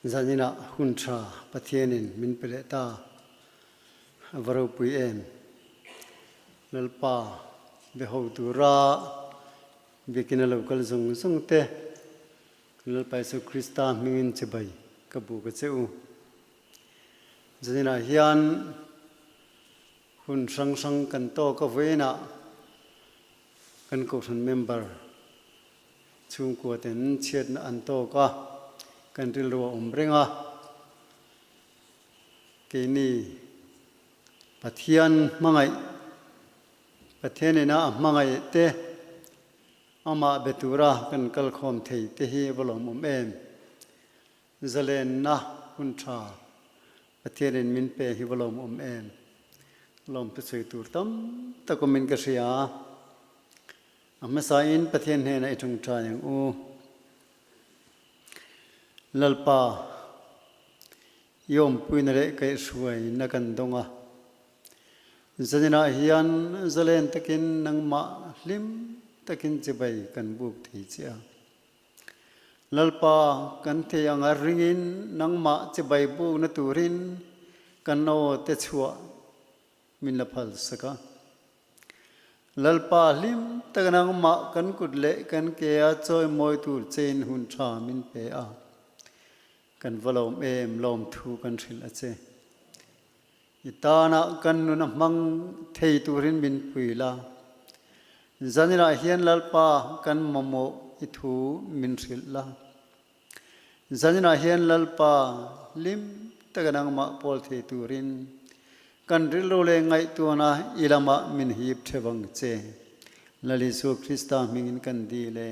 Zaninah hun tha Pathianin min pe leh ta a va ropui em. Lalpa be ho tura biakina lo kal zawng zawng te Lalpa Jesuh Krista hmingin chibai ka buk a che u. Zaninah hian hun hrang hrang kan tawk a vawiinah kan kohhran member Chhungkua ten chhiatna an tawk a, kan rilru a awm reng a. Keini Pathian hmangaih, Pathian ina a hmangaih te, amah be tura kan kal khawm thei te hi va lawmawm em? Zalenna hun tha Pathianin min pe hi va lawmawm em? Lawmte chhui tur tam tak awmin ka hria. A hmasain Pathian hnenah i tawngtai ang u. Lalpa, i awmpuina leh kaihhruaina kan dawng a. Zaninah hian zalen takin nangmah hlim takin chibai kan buk thei che a. Lalpa, kan thei anga ringin nangmah chibai bukna turin kan aw te chhuah min la phal sak a. Lalpa hlim tak nangmah kan kut leh kan ke a chawimawi tur chein hun tha min pe a. Kan va lawm em lawmthu kan hrilh a che. I tanah kan nun a hmang thei turin min pui la. Zaninah hian Lalpa kan mamawh i thu min hrilh la. Zaninah hian Lalpa hlim taka nangmah pawl thei turin kan rilru leh ngaihtuahna i lamah min hip theuh ang che. Lal Isua Krista hmingin kan dil e.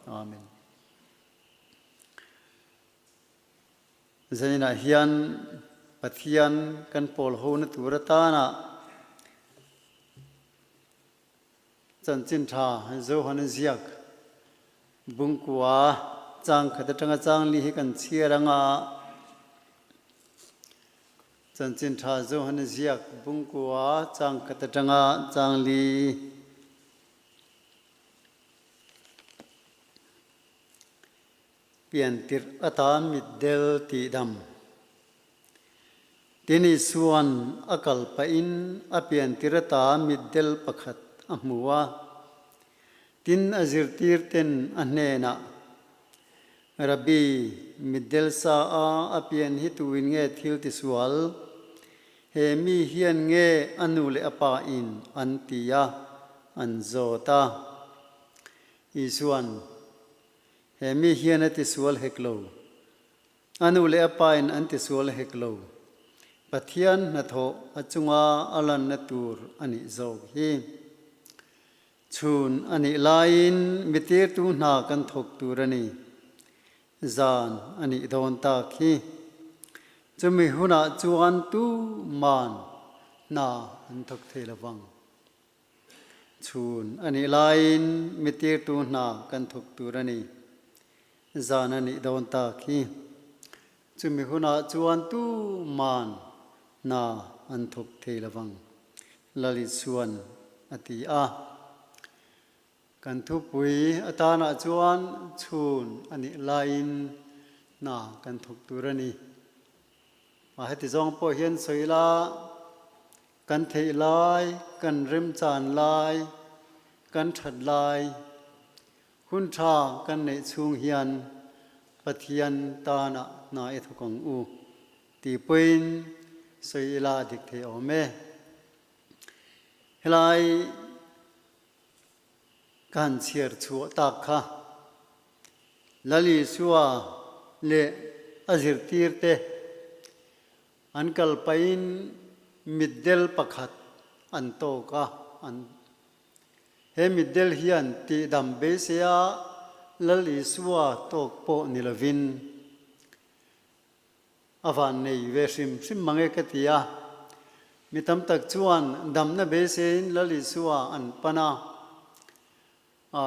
Amen. Zaninah hian Pathian kan pawl hona tur atana Chanchin tha Johan ziak bungkua chang khat atanga chang li hi kan chhiar anga Chanchin tha Johan ziak bungkua chang khat atanga chang li Piantirh atan mitdel tihdam. Tin Isua'n a kal pahin a piantirh ata mitdel pakhat a hmu a. Tin a zirtirten a hnenah, Rabbi, mitdel sa a a pian hi tuin nge thil tisual? He mi hian nge a nu leh a pa in an ti a, an zawt a. Isua'n, He mi hian a tisual hek lo. A nu leh a pa in an tisual hek lo. Pathian hnathawh a chunga a lanna tur a nih zawk hi. Chhun a nih laiin mi tirtu hna kan thawk tur a ni. Zan a nih dawn tak hi. Chumi hunah chuan tu man hna an thawk thei lovang. Chhun a nih laiin mi tirtu hna kan thawk tur a ni. Zan a nih dawn tak hi. Chumi hunah chuan tuman hna an thawk thei lovang, Lalisuan a ti a. Kan thupui atanah chuan chhun a nih laiin hna kan thawk tur a ni. Mah heti zawng pawh hian sawi la, Kan theih lai, kan remchan lai, kan that lai, hun tha kan neih chhung hian Pathian tanah hna i thawk ang u ti pawhin sawi ila dik thei awm e. Helai ka han chhiar chhuah tak kha Lal Isua leh a zirtirte An kal pahin mitdel pakhat an tawk a, an He mitdel hian tihdam beiseia Lal Isua tawk pawh ni lovin a van nei ve hrim hrim mang e ka ti a. Mi tam tak chuan damna beiseiin Lal Isua an pan a, a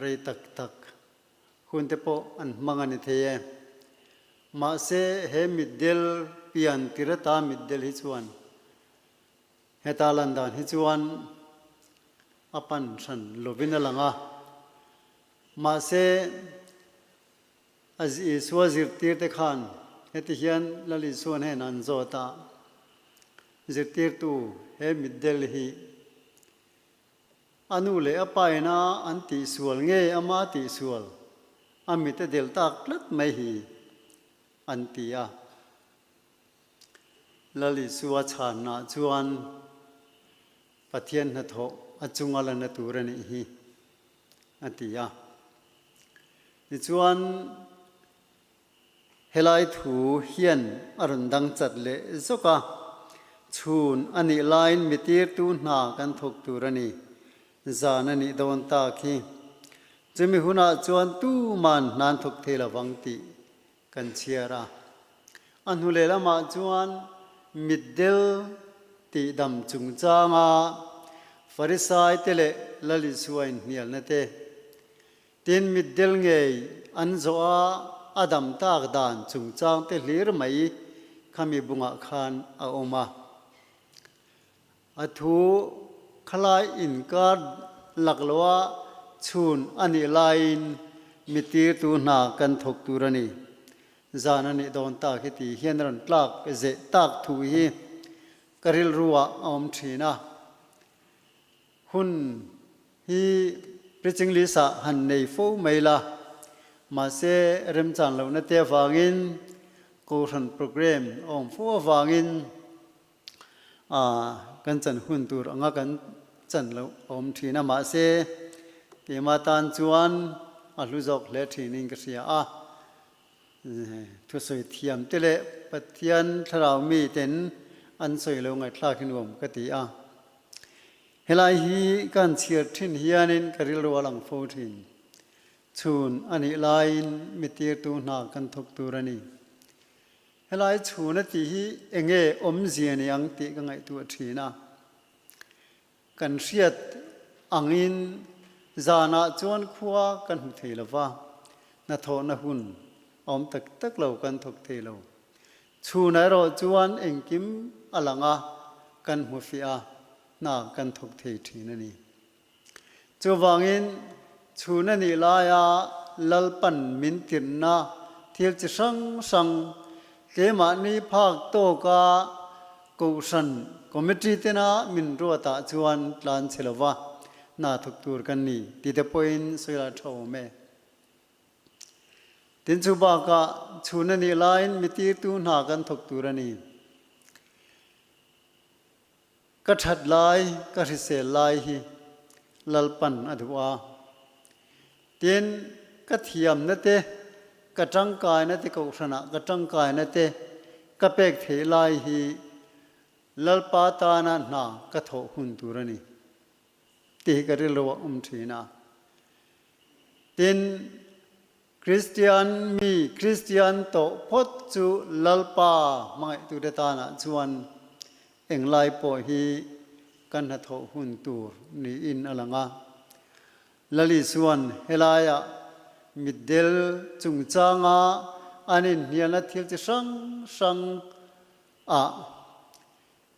rei tak tak hun te pawh an hmang a ni thei e. Mahse, he mitdel pian tirata mitdel hi chuan heta lan dan hi chuan a pan hran lovin a lang a. Mahse, A Isua zirtirte khan heti hian Lal Isua hnenah an zawt a, Zirtirtu, he mitdel hi a nu leh a pa ina an tihsual nge ama tihsual a mit a del tak tlat mai hi? an ti a. Lal Isua chhanna chuan Pathian hnathawh a chunga la na tur a nih hi, a ti a. Tichuan, helai thu hian a rawn dang chat leh zawk a, chhun a nih laiin mi tirtu hna kan thawk tur a ni, zan a nih dawn tak hi. Chumi hunah chuan tuman hna an thawk thei lovang tih kan chhiar a. A hnu leh lamah chuan mitdel tihdam chungchanga Farisaite leh Lal Isua inhnialna te, tin mitdel ngei an zawh a a dam tak dan chungchangte hlir mai khami bungah khan a awm a. A thu khalai inkar lakloa chhun a nih laiin mi tirtu hna kan thawk tur a ni. Zan a nih dawn tak hi ti hian a rawn tlak zeh tak thu hi ka rilruah a awm thin a. Hun hi preaching list ah han nei fo mai la, mahse remchan lohna te avangin Kohhran program a awm fo avangin A, kan chan hun tur anga kan chan loh a awm thin a, mahse keimah tan chuan a hlu zawk hle thinin ka hria a. Thusawi thiam te leh Pathian thlarau miten an sawi lo ngaihthlak hi nuam ka ti a. Helai hi ka han chhiar thin hianin ka rilru a lang fo thin. Chhun a nih laiin mi tirtu hna kan thawk tur a ni. Helai chhuna tih hi enge awmzia ni ang tih ka ngaihtuah thin a. Kan hriat angin zanah chuan khua kan hmu thei lo va, hnathawhna hun a awm tak tak lo, kan thawk thei lo. Chhunah erawh chuan engkim a lang a, kan hmu fiah a, hna kan thawk thei thin a ni. Chuvangin, chhun a nih laia Lalpan min tirhna thil chi hrang hrang keimahni phak tawka Kohhran Committee tena min ruatah chuan tlan chhe lova hna thawk tur kan ni ti te pawhin sawi la tha awm e. Tin chu bakah chhun a nih laiin mi tirtu hna kan thawk tur a ni. Ka that lai, ka hrisel lai hi Lalpan a duh a. Tin, ka thiamna te, ka tangkaina te kohhranah ka tangkaina te ka pek theih lai hi Lalpa tana hna ka thawh hun tur a ni tih hi ka rilru a awm thin a. Tin, Kristian mi Kristian tawh phawt chu Lalpa hmangaihtute tanah chuan englai pawh hi kan hnathawh hun tur niin a lang a. Lali chuan helaiah mitdel chungchanga an inhnialna thil chi hrang hrang ah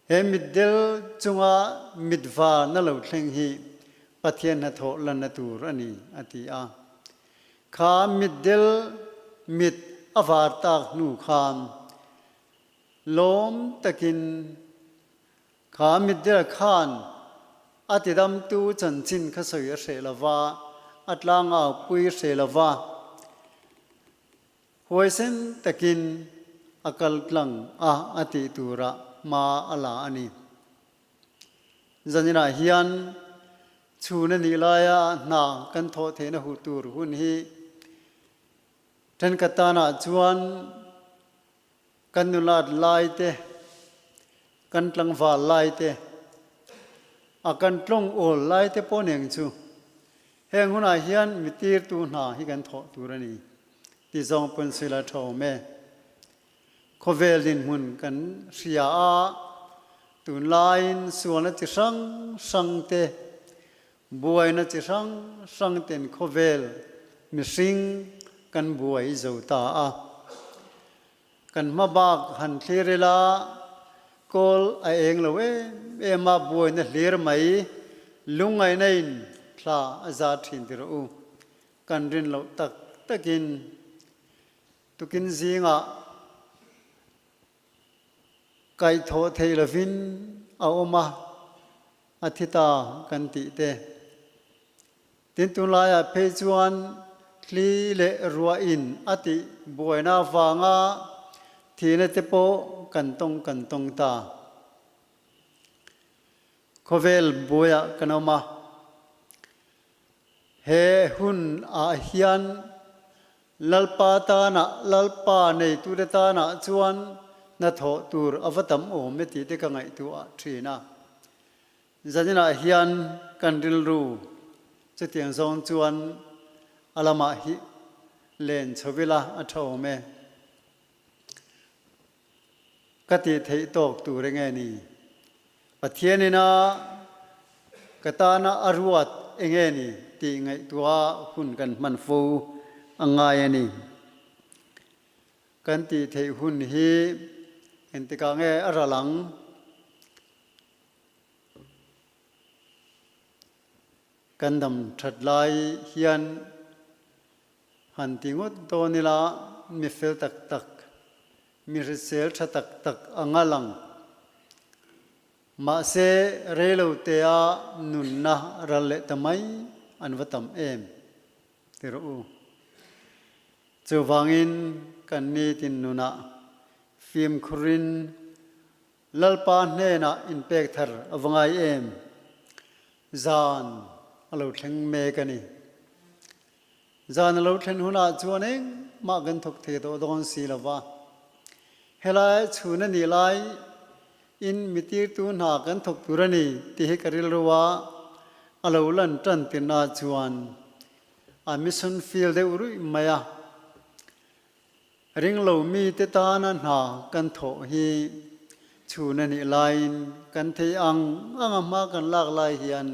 He mitdel chunga mitva na lo thleng hi Pathian hnathawh lanna tur a ni, a ti a. Kha mitdel mit a var tak hnu khan lawm takin kha mitdel khan a tidamtu chanchin kha sawi a hreh lova, a tlangau pui hreh lova, Huaisen takin a kal tlang a a tih turah hma a la a ni. Zaninah hian chhun a nih laia hna kan thawh theihna huh tur hun hi thenkhat tanah chuan kan nulat lai te, kan tlangval lai te, a kan tlawng awl lai te pawh neng chu Heng hunah hian mi tirtu hna hi kan thawh tur a ni ti zawng pawn sawi la tha awm e. Khawvel dinhmun kan hria a, tunlaiin sualna chi hrang hrang te, buaina chi hrang hrang ten khawvel mihring kan buai zo ta a. Kan hma bak han thlir ila kawl a eng lo em em a, buaina hlir mai lungngaihna in thla a za thin ti rawh u. Kan rin loh tak takin. Tukin zingah kaihthawh theih lovin a awm a, a thi ta kan tih te. Tin tunlaiah phei chuan thli leh ruahin a tih buaina avanga thihna te pawh kan tawng kan tawng ta. Khawvel buaiah kan awm a, he hun ah hian Lalpa tanah, Lalpa neitute tanah chuan hnathawh tur a va tam awm e tih te ka ngaihtuah thin a. Zaninah hian kan rilru chutiang zawng chuan a lamah hi len chho ila a tha awm e. Ka tih theih tawk tur enge ni? Pathianin a ka tana a ruat enge ni tih ngaihtuah hun kan hman fo a ngai a ni. Kan tih theih hun hi engtikah nge a ral ang? Kan dam that lai hian Han ti ngawt dawn ila mi fel tak tak, mi hrisel tha tak tak anga lang. Mahse reilo tea nunna ral leh ta mai an va tam em ti rawh u. Chuvangin kan nitin nunah fimkhurin Lalpa hnenah inpek thar a va ngai em? Zan a lo thleng mek a ni. Zan a lo thlen hunah chuan engmah kan thawk thei tawh dawn si lo va. Helai chhun a nih lai in mi tirtu hna kan thawk tur a ni tih hi ka rilru a, a lo lan tan tirna chuan a mission field deuh ruih mai a. Ringlo mite tana hna kan thawh hi chhun a nih laiin kan thei ang ang a hma kan lak lai hian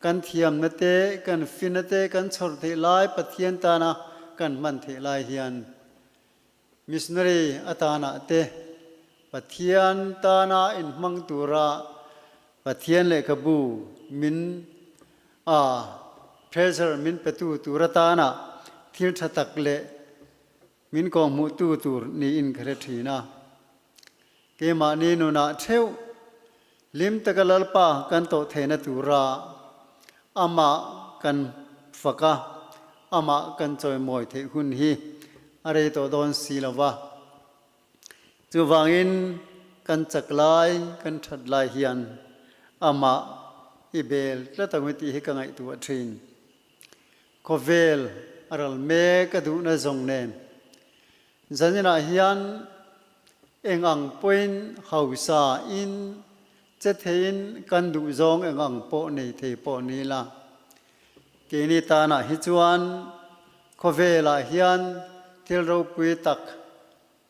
Kan thiamna te, kan finna te kan chhawr theih lai Pathian tana kan hman theih lai hian missionary atana te Pathian tana inhmang tura Pathian lehkhabu min a pressure min petu tur atana thil tha tak leh min kawhhmuhtu tur niin ka hre thin a. Keimahni nunah theuh hlim taka Lalpa kan tawh theihna tura amah kan fak a, amah kan chawimawi theih hun hi a rei tawh dawn si lo va. Chuvangin kan chak lai, kan that lai hian amah i bel tlat ang u tih hi ka ngaihtuah thin. Khawvel a ral mek a duhna zawng nen zaninah hian eng ang pawhin hausa in che theiin kan duh zawng eng ang pawh nei thei pawh ni la. Keini tanah hi chuan khawvelah hian thil ropui tak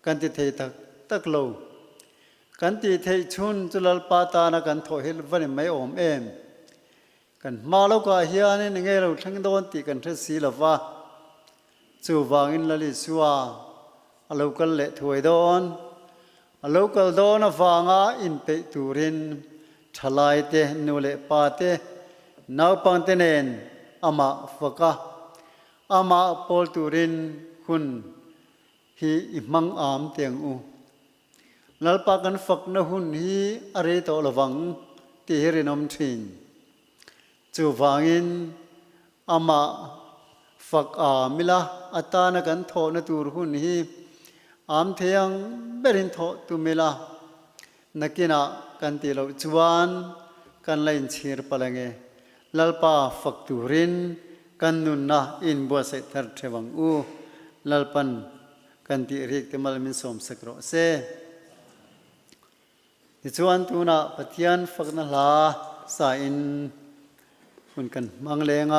kan ti thei tak tak lo. Kan tih theih chhun chu Lalpa tana kan thawh hi va ni mai awm em? Kan hma lawkah hianin enge lo thleng dawn tih kan hre si lo va, chuvangin Lal Isua a lo kal leh thuai dawn. A lo kal dawn avanga inpeih turin thalai te, nu leh pa te, naupang te nen amah fak a, amah pawl turin hun hi i hmang am teh ang u. Lalpa kan fakna hun hi a rei tawh lovang tih hi rinawm thin. Chuvangin amah fak am ila atana kan thawhna tur hun hi am thei ang berin thawh tum ila nakinah kan tih loh chuan kan la inchhir palh ange. Lalpa fak turin kan nunna inbuatsaih thar theuh ang u. Lalpan Kan tih rik te mal min sawm sek rawh se. Tichuan tunah Pathian fakna hla sa in hun kan hmang leng a,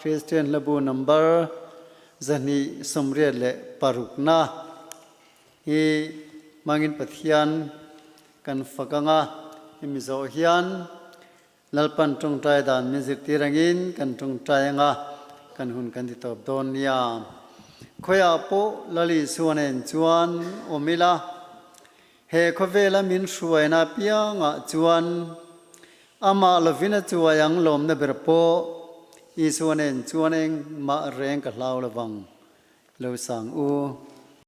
Kristian hlabu number 286 na hi hmangin Pathian kan fak ang a, hemi zawh hian Lalpan tawngtai dan min zirtir angin kan tawngtai anga kan hun kan ti tawp dawn nia. Khawiah pawh Lal Isua nen chuan awm ila, he khawvela min hruaina piangah chuan amah lovin a chuai ang lawmna ber pawh Isua nen chuan engmah reng ka hlau lovang. Lo sang u.